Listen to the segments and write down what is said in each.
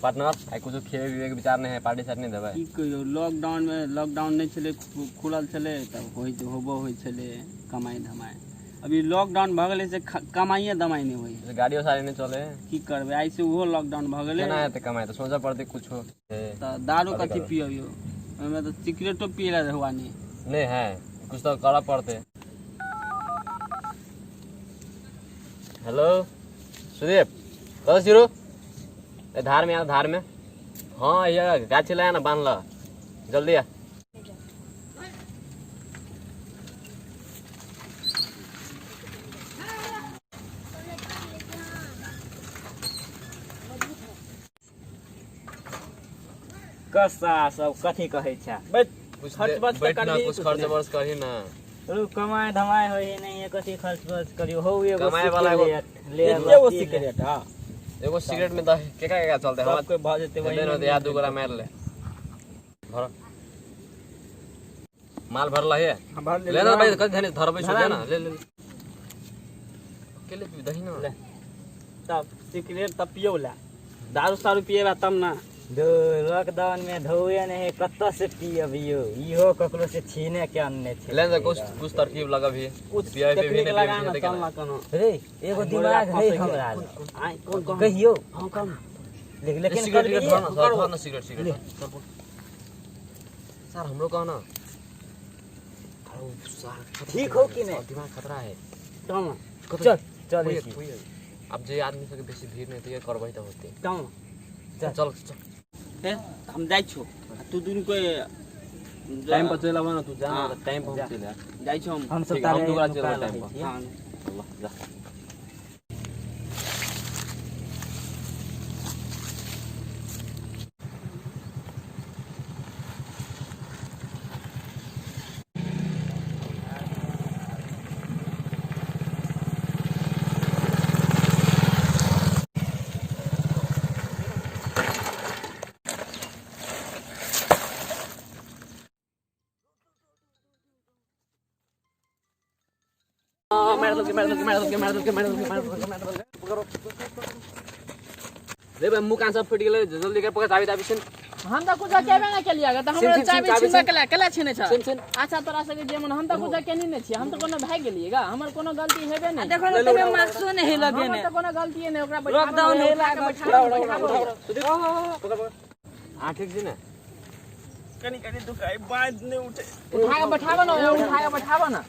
Partner आइ कुछो खेबे पीबे के विचार नहीं है, पार्टी सार्टी नहीं देबै। की कहियौ, लॉकडाउन में लॉकडाउन नहीं छलै, खुलल छलै तब होइ होबो होइ छलै कमाइ धमाइ। अभी लॉकडाउन भऽ गेलै से कमाइए दमाइ नहि होइ। गाड़ियो साड़ी नहीं चले। की करबै, आइ से ओहो लॉकडाउन भऽ गेलै। केना हेतै कमाइ, तऽ सोचऽ पड़तै कुछो। तऽ दारू कथी पियबियौ, ओहिमे तऽ सिगरेटो पियै लए हुआ नहीं। नहीं है, कुछ तऽ करऽ पड़तै। हेलो सुदीप, कतऽ छी रौ? ए धार में आ, धार में। हाँ ये गाछी लाया ना, बान्ह ल, जल्दी आ। कसा सब कथी कहै छै? बैठ। कुछ खर्च बर्च तऽ बैठ ना, करबिही कुछ कुछ खर्च नहि। बर्च करही ना। रु कमाइ धमाइ होइ है नहीं है, कथी खर्च बर्च करियो हो? एगो कमाए वाला एगो- सिगरेट ले एगो सिगरेट, हाँ। एगो सिगरेट में दही केकरा केकरा चलते? हमरा सबके भऽ जेतै वही। हेबे न होतै, दू गोरा मारि ले, भर माल भरल है। भर ले ना भाई, कथी धने धरबै छौ? ले ना, ले ले अकेले पी दही ना। ले। तब सिगरेट तऽ पियौ ला, दारू सारू पिएबा तब ना। लॉकडाउन में धोए नहीं, कतऽ से पियबियो? इहो ककरो से छीने के अनने छै। ले ना, कुछ कुछ तरकीब लगबही। कुछ पिए पी भी टेक्निक नहीं लगा पिए ना भी तब ना कोनो। रे एगो दिमाग है हमरा लग। आइ कोन कोन? कहियो? हाँ, कम। लेकिन सिगरेट करबिही? धर ना सर, धर ना सिगरेट, सिगरेट सर, हमरो कहो ना। अरे सर, खतरा ठीक हो कि नहीं? दिमाग खतरा है। तब चल चल। कोई कोई अब जे आदमी सबके बेसी भीड़ नहीं तो ये करबै तऽ होते। तब चल चल। हे, हम जाइ छौ, आ तू दुनू कोई टाइम पर चलि आबऽ ना तू, जा ना। हाँ। टाइम पर हम चलि आयब। जाइ छौ हम। हम सब ठीक है, हम तारे दुबारा चलि नुकायल टाइम रहै पर। छियै। हाँ। अल्लाह, जा। रे भाई, मुँह कान सब फुटि गेलै, जल्दी कर, पकड़ चाबी ताबी छिन। हम तऽ कुछो केबे नहि केलियै तऽ हमरा छिन, छिन, चाबी चाबी छिनबे छिन। केला केला छिनै छ? छिन, छिन। अच्छा, तोरा सबके जे मन, हम तऽ कुछो केने नहि छियै, हम तऽ कोनो भागि गेलियै गा, हमर कोनो गलती हेबे नहि। देखो ने, तुम्हें मास्को नहीं हमर लगेने। तऽ कोनो गलती नहि, ओकरा लॉकडाउन बैठाबो, हे उठा के लागल। बैठाबो, बैठाबो। पकड़ पकड़। हाँ, ठीक छी ने? कनी कनी दुखाइ, बाँध नहि उठे। उठा के बैठाबो ने, उठा के बैठाबो ने।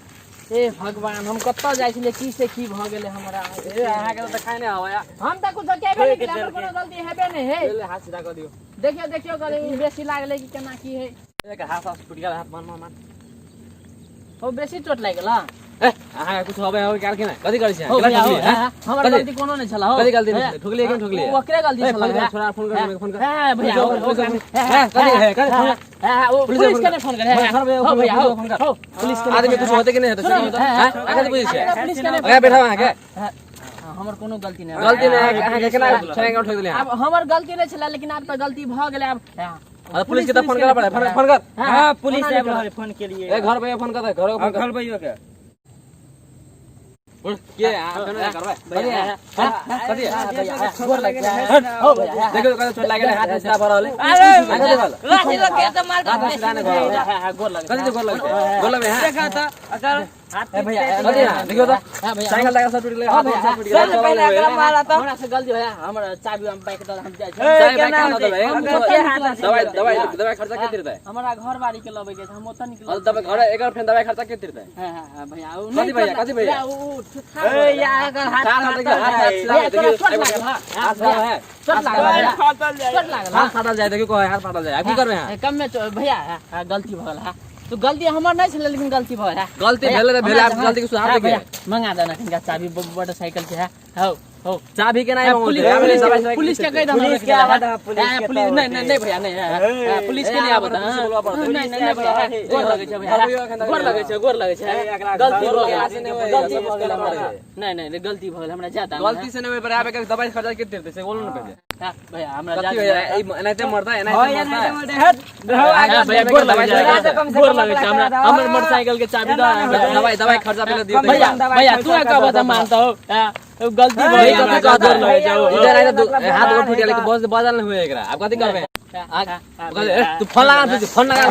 हे भगवान, हम कतऽ जाइ छलियै, की से की भऽ गेलै हमरा? ए अहाँके तऽ देखाइ नहि आबैया। हम तऽ कुछो केबे नहि केलियै, हमर कोनो गलती हेबे नहि है। ले ले, हाथ सीधा कऽ दियौ। देखियौ देखियौ, कनि बेसी लागलै कि केना की है? एक हाथ हाथ फुटि गेल, हाथ मान मान मान। हो, बेसी चोट लागि गेल? ए अहाँके कुछ होबे होबे काल के ने कथी करै छी? हो केना भैया, हो, ठोकलियै, हैं? हाँ, हमर कथी? गलती कोनो नहि छल हो। कथी गलती नहि हे, छलै? ठोकलियै कि नहि ठोकलियै? ओ ओकरे गलती ए, छल। फोन कर, छोड़ा, फोन कर, फोन कर। हे भैया, पुलिस हो, फोन कर। हे, हे, कथी है? कथी? हे, हे, ओ पुलिस पुलिस फोन के नहि फोन कर। हे, घर पे हो भैया, हो, फोन कर। हो, पुलिस के नहि आदमी फोन कुछ होते कि नहीं होते? सुनो, सुनो, हे, हैं? अहाँ कथी बुझै छियै? पुलिस के नहि अहाँ बैठाउ अहाँके। हाँ, हमर कोनो गलती नहि। गलती नहि, अहाँके केना छोड़ा के ठोक देलियै? आब हमर गलती नहि छलै, लेकिन आब तऽ गलती भऽ गेलै आब। अरे पुलिस के तऽ फोन करऽ पड़े, फोन फोन कर। हाँ, पुलिस आबि रहल है, फोन केलिए। ए घर पे फोन कर, घर पे फोन कर। घर भैया के उठ, के अहाँ केना करबै? कथी है? हैं? कथी है? गोर लागि जाइ। हो भैया, देखियौ कतऽ चोट लागल है, हाथ में सीधा भऽ रहल है। अरे अहाँ कथी भऽ रहल? लाठी लग के तो मार। हाथ में सीधा नहि भऽ रहल है। हे, हे, गोर लगै। कथी से गोर लगतै? गोर लगबै, हैं? देखा तो अगर हाथ हे भैया, हे कथी है? देखियौ तऽ। हे भैया, साइकिल लागल सब टूटि गेलै, हाथ सब टूटि गेलै। सबसे पहले अगर मारा तो हमरा से गलती होया, हमर चाबी हम बाइक दऽ, हम जाइ छी। चाय केना बाइक केना होतै? देबै? अगर के हाथ से दवाई दवाई दवाई खर्चा के तिरतै? हमरा घर बाड़ी के लबै के छै, हम ओतऽ निकल। और दवाई घर एकर फेर दवाई खर्चा के तिरतै? हे, हे, हे, भैया, ओ कथी भैया, कथी भैया? ओ ओ ठाढ़ ए या अगर हाथ हाथ हाथ देखियौ, हाथ हाथ सीधा भैया, तोरा देखियौ, चोट लागल, हाँ, हाथ सीधा है। चोट लागल भैया, फाटल जाइ। चोट लागल। हाथ फाटल जाय, देखियौ कहै हाथ फाटल जाय। आब की करबै अहाँ? हे, कम में भैया, हे, हे, गलती भऽ गेल। हा, तो गलती हमर नहि छलै, लेकिन गलती भऽ गेल। हा। गलती भैया, भेलै तऽ भेलै, आब हमरा- गलती के सुधार हा, देखियै। भैया, मंगा देना कनिका चाबी मोटरसाइकिल के। है हौ हौ। चाबी केना हे, मंगौतै? पुलिस आब पुलिस दवाई के सवाई पुलिस के कहि दहन। पुलिस के आबऽ दहऽ, पुलिस हे, के पुलिस तब नहि नहि नहि भैया, नहि, हे, हे, पुलिस के नहि आबऽ दहऽ। पुलिस के बोलबऽ पड़तै। नहि नहि नहि भैया, हे, गोर लगै छै भैया, गोर लगै छै, गोर लगै छै। गलती भऽ गेल, गलती भऽ गेल हमरा। नहि नहि नहि, गलती भऽ गेल हमरा, जादा गलती से नहीं होय पर आब एकर दवाई खर्चा के तिरतै से बोलू ने पहिले। भैया, हमरा कथी जादा होय? ई एनाहिते मरतै, एनाहिते मरतै। हट, रहो हे, भैया, गोर लगै छै, कम से गोर कम लगै छै हमरा, ओकरा हमर मोटरसाइकिल के चाबी दऽ। दवाई दवाई खर्चा पहिले दियौ। भैया दवाई भैया, खर्चा तू कर कहबह तऽ दऽ। मानतौ। गलती भऽ यही गेल कथी हमरा, कहता गोर लगै है? छै। इधर आए तो हाथ गोड़ टूट गेलै, बस बदल नहीं हुए एकरा। आब कथी करबै? तू फोन लगा, तू फोन लगा।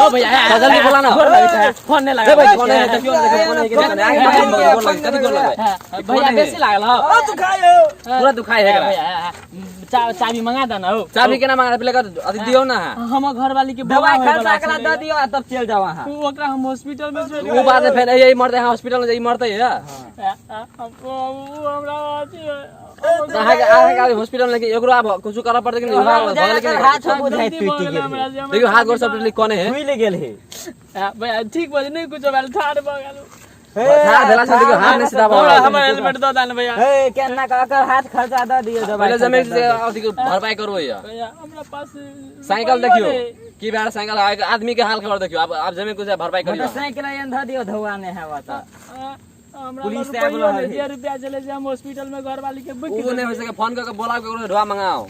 ओ भैया, जल्दी बोला ना। गोर लगै छै, फोन नहि ए लगा। भाई, फोन है, देखियो ना, देखियो, फोन है कि नहीं? आगे गोड़ लगै, कथी गोड़ लगै? भैया बेसी लागल हो। पूरा दुखाइ है एकरा। भैया चाबी मंगा दे ना हो। चाबी केना मांगा? पहिले अथी दियौ ना। हमर घरवाली के बौआ दवाई होय खर्चा वाला एकरा छलै। दऽ दियौ आ तब चलि जाउ अहाँ। उ ओकरा हम हॉस्पिटल में छोड़ि उ बात है, फेर यही मरतै, हॉस्पिटल में जाई मरतै है। उ हमरा अथी तऽ अहाँके हॉस्पिटल में लेके एकरो आब कुछ करऽ पड़तै कि नहि? भऽ गेलै कि नहि? हाथ बुझाइ गलती टूटि भऽ गेल गेल हमरा से, हमरा देखियौ हाथ गोड़ सब टूटलै कोने है। खुलि गेल हे। भैया ठीक भऽ गेल, नहि कुछो भेल, ठाढ़ भऽ गेल। ठाढ़ भेला से देखियौ हाथ नहि सीधा भऽ हमरा रहल। हमर हेलमेट दऽ दे ने भैया। हे, केना कऽ एकर हाथ खर्चा दऽ दियौ, दवाई पहिले जमीन खर्चा से दऽ दियौ। अथी के भरपाई करू भैया। भैया हमरा पास साइकिल रुपैयो देखियौ नहि। की भेल साइकिल, आदमी के हाल खबर देखियौ। आब जमीन कुछ भरपाई करियौ। मोटरसाइकिल एहन धऽ दियौ, धौआ नहि हेबऽ तऽ। हमरा पुलिस लग आबि रुपैयो रहल नहि, है। जे रुपया छलै से हम हॉस्पिटल में घरवाली के बुक उ नहि हो सके, फोन कऽ के बोलाउ, केकरो ढोआ मंगाओ।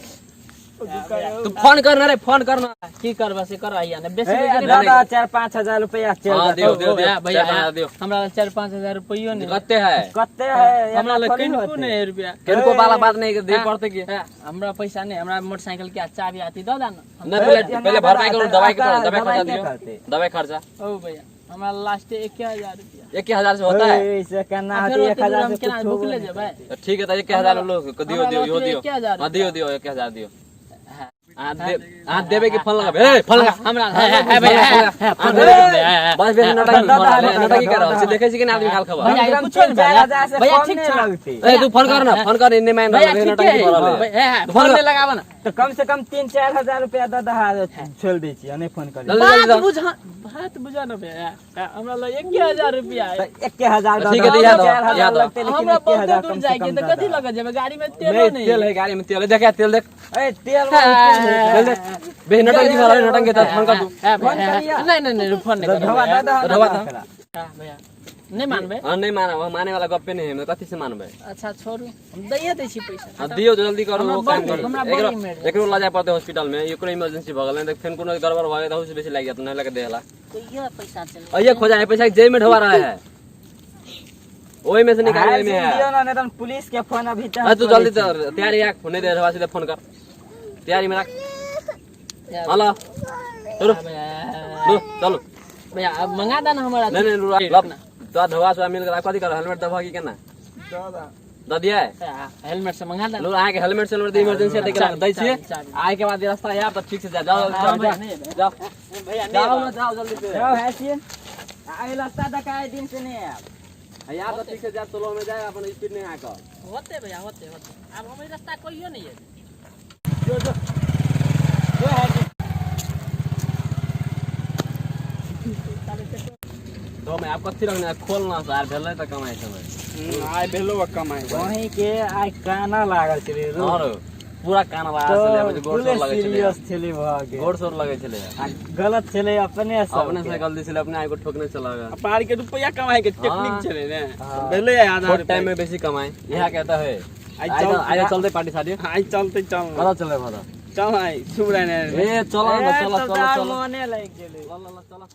तू फोन कर ना रे, फोन कर ना। की करबा से कर आइया ने बेसी हे, बेसी दऽ दऽ 4-5 हजार रुपया चलि हाँ, जेतौ। दियौ, दियौ, दियौ। भैया 4-5 हजार दियौ। हमरा 4-5 हजार रुपैयो नहि। कते है? कते है? हमरा लग एना थोड़ी कनिको होतै। नहि है रुपया। किनको वाला बात नहीं दे पड़ते की। हमरा पैसा नहीं, हमरा मोटरसाइकिल के चाबी आती दऽ दे ना। नहीं, पहले पहले भरपाई करू, दवाई के दवाई खर्चा दवाई के दियो। करतै? दवाई खर्चा। ओ भैया हमरा लास्ट 1000 रुपया। 1000 से होता है? हे, से केना आ फेर होतै? ओते 1000 दूर हम से केना कुछो भुखले नहि जेबै? करतै। तो ठीक है, तो 1000 लोग को दियो, हमरा दियो, यो लग दियो। 1000। हाँ, दियो, दियो, 1000 दियो। हाँ देबे के फोन लगा, ए फोन लगा। हमरा है भैया, है, हाँ, देबे के। बस बेसी नौटंकी, नौटंकी कर रहल छी, देखै छी कि नहि आदमी हाल खबर। भैया कम से कुछो कम नहि 4000 से भैया कम ठीक नहि छै। लगतै। ए तू फोन कर ना, फोन कर, इन्ने मान भैया रहल ठीक नौटंकी है कर रहल है। भैया, फोन नहीं लगाबऽ ना। तऽ कम से कम 3-4 हजार रुपया दऽ दऽ, छोड़ि दै छियै, नहि फोन करी। जल्दी बात जल्दी। बुझा, बात बुझा ना भैया, हमरा लग 1000 रुपया है। तऽ 1000 दऽ ठीक है, दऽ, तऽ इएह दऽ, 4000 इएह दऽ। लगतै, लेकिन हमरा बहुते 1000 दूर कम से जाइके कम तऽ दऽ कथी दऽ। लऽ जेबै, गाड़ी में तेलो नहीं नहीं। तेल है गाड़ी में, तेल है, देख तेल देख। ए, तेल बहुत तेल देख। बे नौटंकी कर रहल, नौटंकी तऽ फोन कर तू। है भैया, नहीं नहीं नहीं, फोन नहीं करबै। धोआ दऽ दऽ धोआ दऽ। ओकरा। हाँ, भैया नहीं मानबै। हाँ, नहीं मानब, हम माने वाला गप्पे नहीं है, कथी से मानबै? अच्छा छोड़ू, हम दैये दै छी पैसा। हाँ, दियौ, जल्दी करू, हमरा वो काम बड़- करू। हमरा बड़ एकरो इमरजेंसी। एकरो लऽ जाय पड़तै हॉस्पिटल में, एकरो इमरजेंसी भऽ गेलै तऽ फेर कोनो गड़बड़ भऽ गेलै तऽ ओहू से बेसी लागि जायत, नहि लगे देहला। कहिया पैसा चले? अइये खोजा है पैसा, जेब में ढोवा रहा है, ओही में से निकाल, हाल ओही में से है। दियौ ना, नहीं तऽ पुलिस के फोन अभी तक अरे तू जल्दी तर तैयारी राख, नहीं दे रहा सीधे फोन कर, तैयारी में रख। हेलो चलो लो चलो। भैया अब मंगा दे ना हमरा। नहीं नहीं लो, तो धोवा सुआ मिल गेल, कथी कर हेलमेट दबा की केना दऽ दियै? हेलमेट से मंगा दे ना। लो अहाँके हेलमेट से इमरजेंसी है, देख दै छियै। चाबी। आइ के बाद रास्ता आयब तऽ ठीक से जा, जाओ जाओ भैया जाओ नहीं एबै। जाओ भैया नहीं जाओ एबै। ना, जाओ जल्दी से। जाउ हैसियन, आ एहि रास्ता दऽ कऽ आइ दिन से नहि आयब। आयब तऽ ठीक से जायब, स्लो में जायब, अपन स्पीड नहीं आके। होते भैया, होते होते, आब हम ई रास्ता कहियो नहीं एबै। तो मैं आप कथी रखने खोलना सार भेलै तऽ कमाइ छलै। आइ भेलो कमाइ। वहीं के आइ काना लागल छलै रो। और पूरा कान बाहर छलै, गोड़ पूरे सोर लगै छलै। सीरियस छलै भऽ गेल। गोड़ सोर लगै छलै। आ गलत छलै अपने सब अपने से गलती छलै, अपने आगो ठोकने चला। पार के रुपया कमाइ के टेक्निक हाँ। छलै ने। हाँ। भेलै आधा छोट टाइम में बेसी कमाई इहा कहता है। आइ आइ चल, आइ चलते पार्टी साडी। आइ चलते, चल। कतऽ चलबै भदा? चल आइ सुबह ने। ए चल न, चल चल चल। मोने लागि गेलै। चल चल चल।